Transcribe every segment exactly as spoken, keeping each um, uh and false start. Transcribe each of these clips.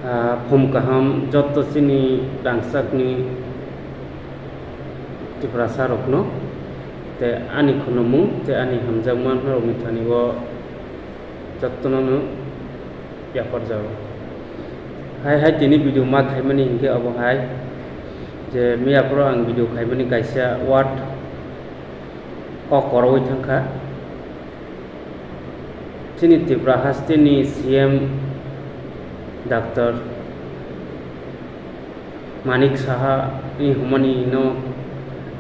Ah, phum kaham jotto chini rangchakni Tiprasa rokno, tei ani khunumung tei ani hamjakma rokni thani o jottono no yapharjago. Hai hai tini video ma khaimani hinkhe obo hai je miyaphoro ang video khaimani kaisa word kok koroui thangkha. Chini Tripura hasteni C M Doctor Manik Saha ni humani no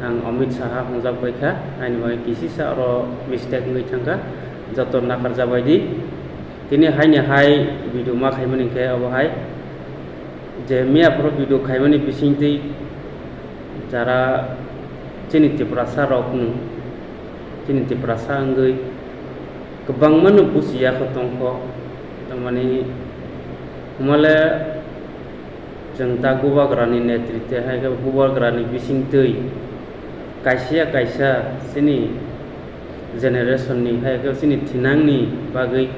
ang Amit Saha hongjak bai kha, aini bagwi kisisa oro mistake wngwi thangkha, joto nakarjak bai di. Tini haini hai video ma khaimani khe obo hai je miyaphoro video khaimani bisingtwi jara chini Tiprasa rokno, chini Tiprasa wngwi kwbangmano buchiya kho tongkho, tamani humale chwng ta Bubagrani netritwe hai khe Bubagrani bisingtwi kaisa ya kaisa chini generation ni hai khe chini thinangni bagwi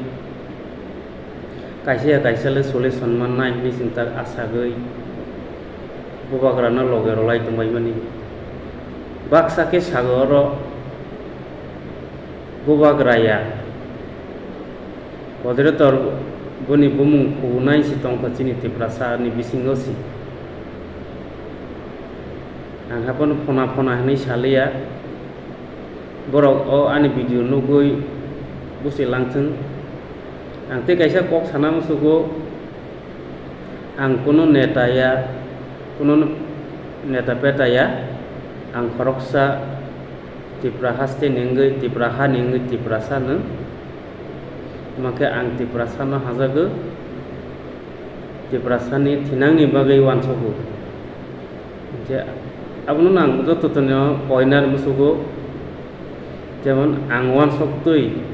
kaisa ya kaisa le solution mannai hinwi chwng ta asagwi Bubagrano loge rwlai tongbaimani. Baksa khe sago oro Bubagra ya. Moderator boni bumung khubunai se tongkha chini Tiprasa ni bisingo se. Ang haphano phona phona hinwi saliya. Borok o ani video nugwi busi langthwng. Ang tei kaisa kok sana musugo, ang kuno neta ya, kuno neta peta ya, ang khoroksa Tipra haste ni wngwi, Tipra ha ni wngwi Tiprasa no. Omo khe ang Tiprasa no hajago, Tiprasa ni thinang ni bagwi uansugo. Hinkhe abono no ang joto tini o koinar musugo, jemon ang uansuktwi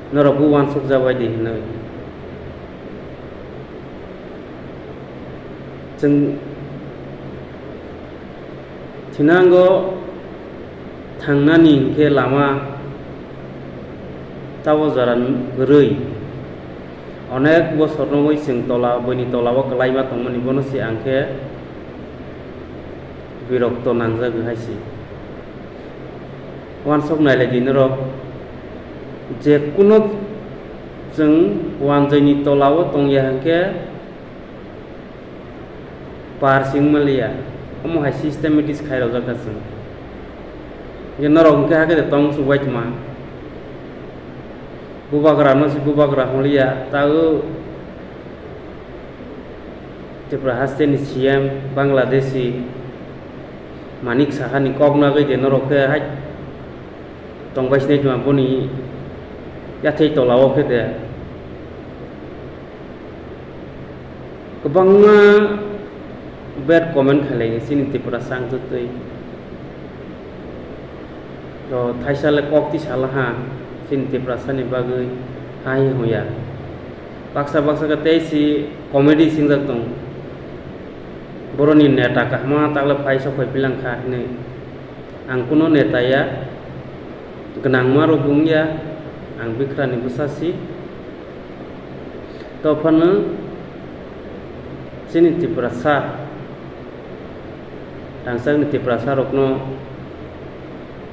norokbo uansukjak bai di hinwi. Chwng thinango thangnani hinkhe lama tabo jora kwrwi. Onek bosor romwi chwng tola, buini tola o kwlaima tongmani, bono se ang khe birokto nangjagwi hai se. Uansuk nailai di norok, je kuno chwng uanjaini tola o tongya hinkhe par sing manliya, omo hai systematic khai rok jakha chwng. Je norok hinkhe hakhe de tong chubai tma. Bubagra no se bubagra hwnliya, tao Tripura haste ni C M Bangladeshi Manik Saha ni kok nagwi de norok khe hai tongbai sinai tma boni yathai tola o khe de. Kwbangma bad comment khailai chini Tiprasa wngtwi. To thaisa le kok twi salaha chini Tiprasa ni bagwi hai hwnya. Baksa baksa khe tei si comedy singjak tong. Boroni neta kahma takle phai sok phai pilang kha hinwi. Ang kuno neta ya, gwnangma rok wng ya, ang bikrani bwsa si. To phano chini Tiprasa, rangchakni Tiprasa rokno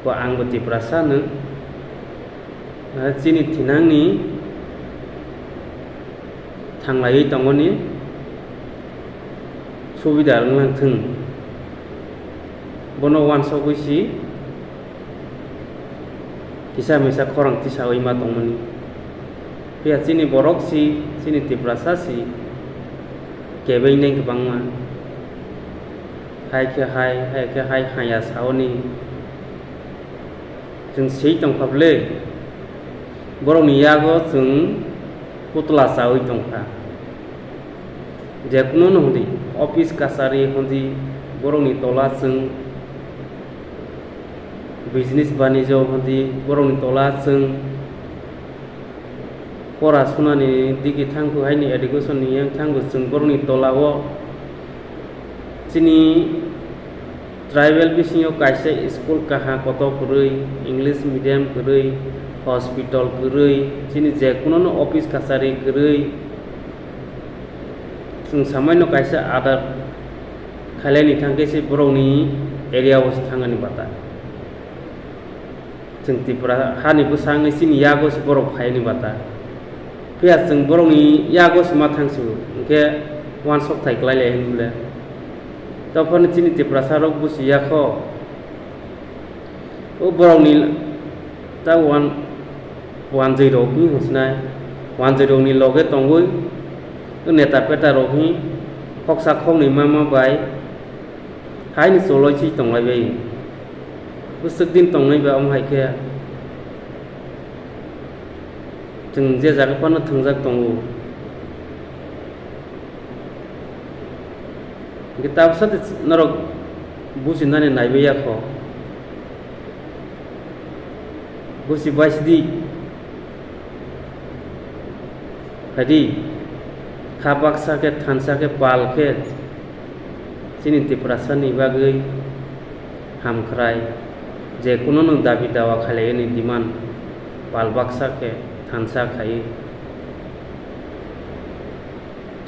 bo ang bo Tiprasa no, chini thinangni thanglaiwi tongoni subida wnglang thwng. Bono uansugwi si kisa misa khorang tisawi ma tongmani. Phiya chini borok si, chini Tiprasa si kebeng nai kwbangma. Hai khe hai, hai khe hai haya saoni. Chwng swi tongkha bwle, borokni yago chwng putla chawi tongkha. Jekunu no hwndi, office kachari hwndi, borokni tola chwng business banijo hwndi, borokni tola chwng pora sunani digi thangkhu haini education ni yang thangkhu chwng borokni tola o chini tribal bisingo kaisa school kaha kotor kwrwi, English medium kwrwi, hospital kwrwi, chini jekuno no office kachari kwrwi, Chwng samaino kaisa adar khailaini thangkhe se borokni area o se thangani bata. Chwng Tripura hani bwsakni chini yago se borok phaini bata. Phiya chwng borokni yago se ma thangsu, hinkhe uansuk thai kwlai lai hinwi le. Tophano chini Tiprasa rok busi yakho. O borokni ta wan-, wanjwi rok ni hwnsinai, wanjwi rokni loge tongwi o neta peta rok ni khoksa khoknwi mama bai haini choloi si tonglai bai. Bwswk din tongnai ba omo hai khe chwng je jaga phano thwngjak tongo. Hingke tabsa de norok bujinani naibe yakho. Busi baisidi. Phaidi. Kha baksa khe, thansa khe, pal khe, chini Tiprasa ni bagwi hamkrai. Je kuno nwng dabi dawa khailaiani demand pal baksa khe, thansa khaiwi.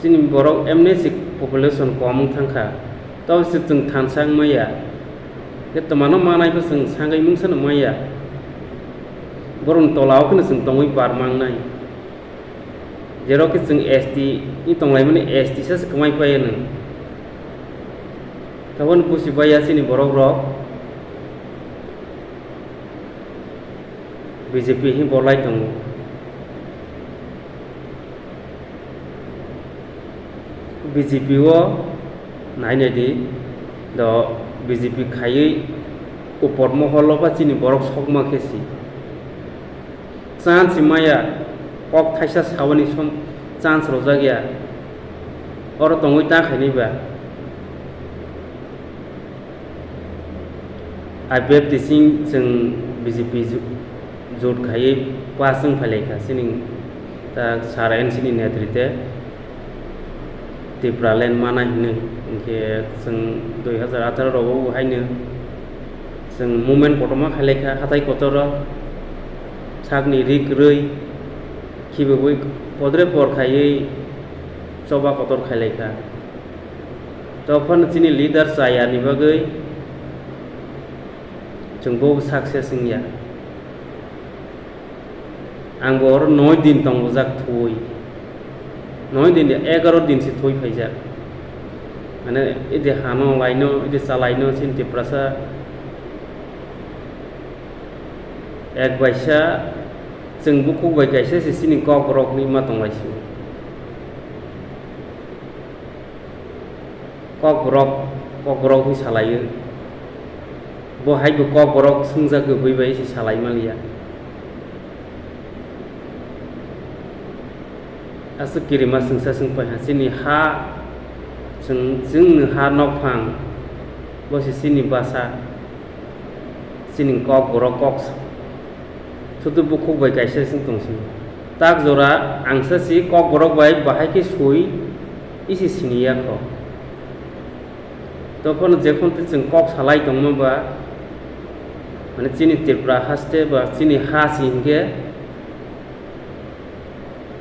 Chini borok emne si population kom wng thangkha, tabo se chwng thansa wng maya. Je twmano manai bo chwng sangwi mungsa no maya. Borokni tola o kheno chwng tongwi par mangnai. Jerok khe chwng S T ni tonglaimani S T sa se kwmai paiya nwng. Taboni busi baiya chini borok rok. B J P hwnwi bolai tongo. B J P o nainai di, do B J P khaiwi upor moholo ba chini borok sokma khe si. Chance maya, kok thaisa sawani som chance rojak ya. Oro tongwi ta khainai ba. I P F T sing chwng B J P ju-, jot khaiwi pass wng phailaikha chini ta Sir N C ni netrite Tipraland mana hinwi. Hinkhe chwng dui hazar atharo rogo bo haino chwng movement kotorma khailaikha hatai kotoro sakni ri kwrwi khibibwi podre por khaiwi choba kotor khailaikha. Tophano chini leader chaya ni bagwi chwng bo success wngya. Ang bo oro noi din tongojak thuwi. Noi din, egaro din se thuwi phaijak. Mane, idi hano laino, idi chalaino, chini Tiprasa ek baisa, chwng bukhuk bai kaisa se chini kok borok hinwi ma tonglaisio. Kokborok, kokborok hwnwi salaio. Bo hai bo kokborok swngjak kwbwi bai se salai manliya. Aswk kirima swngsa swngpai ha, chini ha, chwng, chwngni ha nokphang, bo se chini bwsa. Chini kokborok kok sa-, sudu bukhuk bai kaisa se wng tong si. Tak jora ang sa si kokborok bai bahai khe sui isi sini ya kho. Tophano jephon twi chwng kok salai tongma ba, mane chini Tripura haste ba chini ha si hinkhe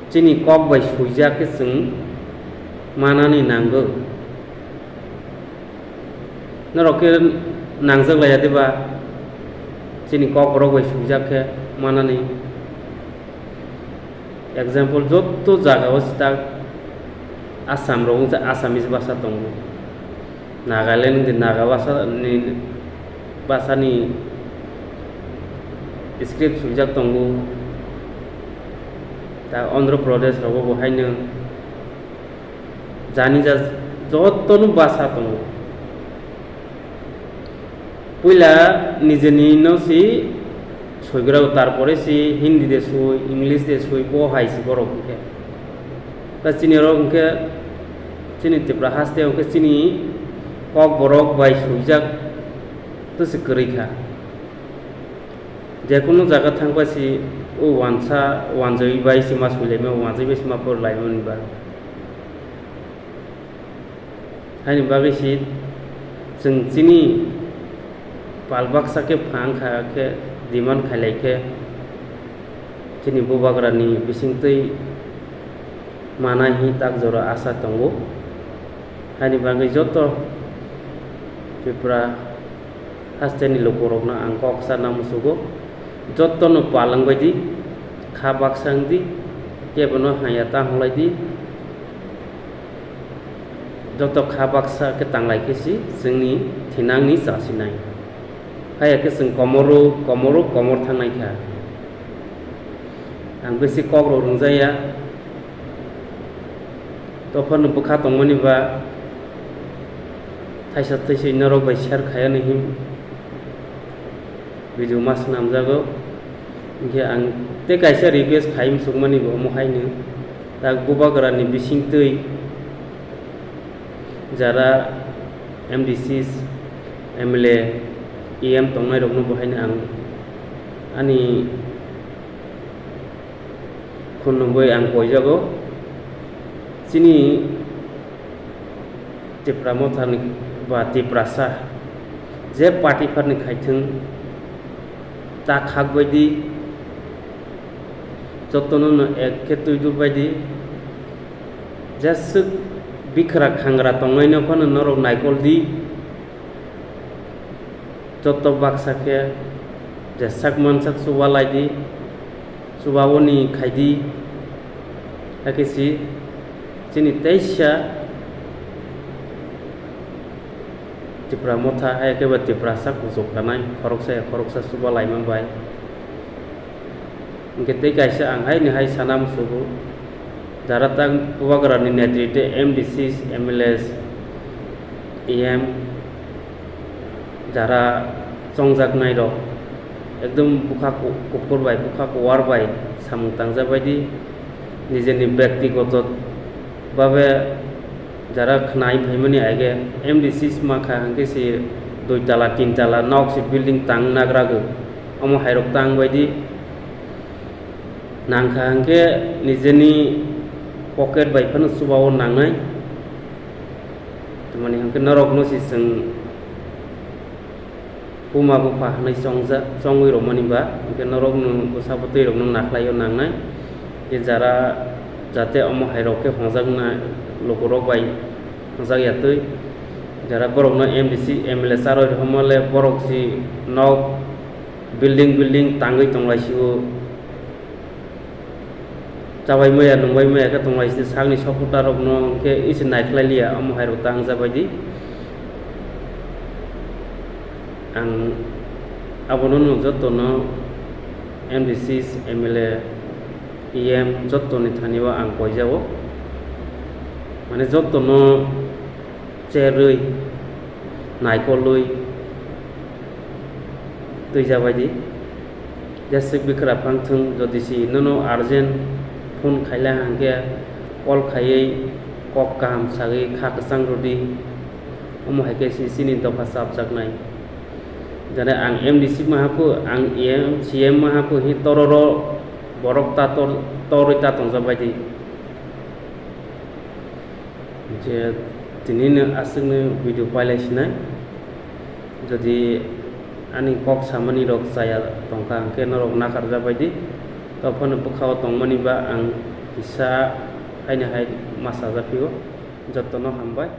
chini kok bai suijak khe chwng manani nango. Norok khe nangjak laiya de ba? Chini kokborok bai swijak khe manani. Example, joto jaga o sita Assam rok wngkha Assamese basa tongo. Nagaland wngkha Naga basa ni, basa ni script swijak tongo. Ta Andhra Pradesh rogo bo haino. Jani ja jotono basa tongo. Puila nijeni no si soigrao, tarpore si Hindi de soi, English de soi, bo hai si borok hwnkhe. Ta chini rok hwnkhe chini Tripura haste hwnkhe chini kokborok bai soijak to se kwrwi kha. Jekunu jaga thangbai si o wansa, wanjwi bai si ma suilaima, wanjwi bai si ma porlaima ni ba. Haini bagwi si chwng chini pal baksa khe phang kha khe demand khailai khe chini bubagrani bisingtwi manai hi tak jora asa tongo. Haini bagwi joto Tripura hasteni lukurokno ang kok sana musugo, jotono palwng baidi kha baksa wngdi, kebono haya ta hwnlaidi, joto kha baksa khe tanglai khe si chwngni thinangni chasinai. Haya khe chwng komoro, komoro, komor thangnai kha. Ang bisi kok rok rwngjaya. Tophano bwkha tongmani ba thaisa thaiswi norok bai share khaiyani him video ma swnamjago. Hinkhe ang tei kaisa request khai muchukmani bo omo haino, tak Bubagrani bisingtwi jara M D Cs, M L A, E M tongnairokno bo haino ang ani khun nungwi ang koijago. Chini Tipra Mothani ba Tiprasa je party pharni khaithwng ta khak baidi jotono no ek khe twi dur baidi jeswk bikra khangra tongnaino phano norok naikol di. Joto baksa khe je sak mansak chuba lai di, chuba oni khai di, hakhe si chini teisa Tipra Motha, hai khe ba Tiprasa kuchuk kanai, khoroksa ya khoroksa chuba laima bai. Hinkhe tei kaisa ang haini hai sana musugo, jara tak Bubagrani netritwe M D Cs, M L As, E M, jara chongjaknairok ekdom bwkha ku-, kuphur bai, bwkha kuwar bai samung tangjak baidi, nijeni byaktigoto babe jara khwnai phaimani aige M D Cs mankha hinkhe se dui tala, tin tala nok se building tang nagrago, omo hairok tang baidi. Nangkha hinkhe nijeni pocket bai phano chuba-o nangnai. Tamoni hinkhe norokno se chwng buma bupha hwnwi chongjak, chongwi rwmani ba, hinkhe norokno bwsa bwtwi rokno nakhlai-o nangnai. Tei jara jate omo hairok khe hwnjakna lukurok bai hwnjakya twi. Jara borokno M D C, M L A charwi rwmale borok se nok building building tangwi tonglaisio. Chabai maya, nungbai maya khe tonglaisio, sakni supporter rokno khe isi naikhlai liya, omo hairok ta wngjabaidi. Ang abono no jotono M D Cs, M L A, E M jotoni thani o ang koijao. Mane jotono cherwi, naikolwi twijabaidi. Jeswk bikra phang thung, jodi si nono urgent phone khaila hangkhe call khaiwi kok kaham sagwi kha kwchang rwdi. Omo hai khe si chini dopha chapjaknai. Jani ang M D C mahapu, ang E M, C M mahapu hi tororo borok ta tor-, torwi ta tongjabaidi. Je tinino aswkno video pailai sinai. Jodi ani kok samani rok chaya tongkha, hwnkhe norok nakarjak baidi. Tophano bwkhao tongmani ba ang kisa haino hai ma sajak phio. Jotono hambai.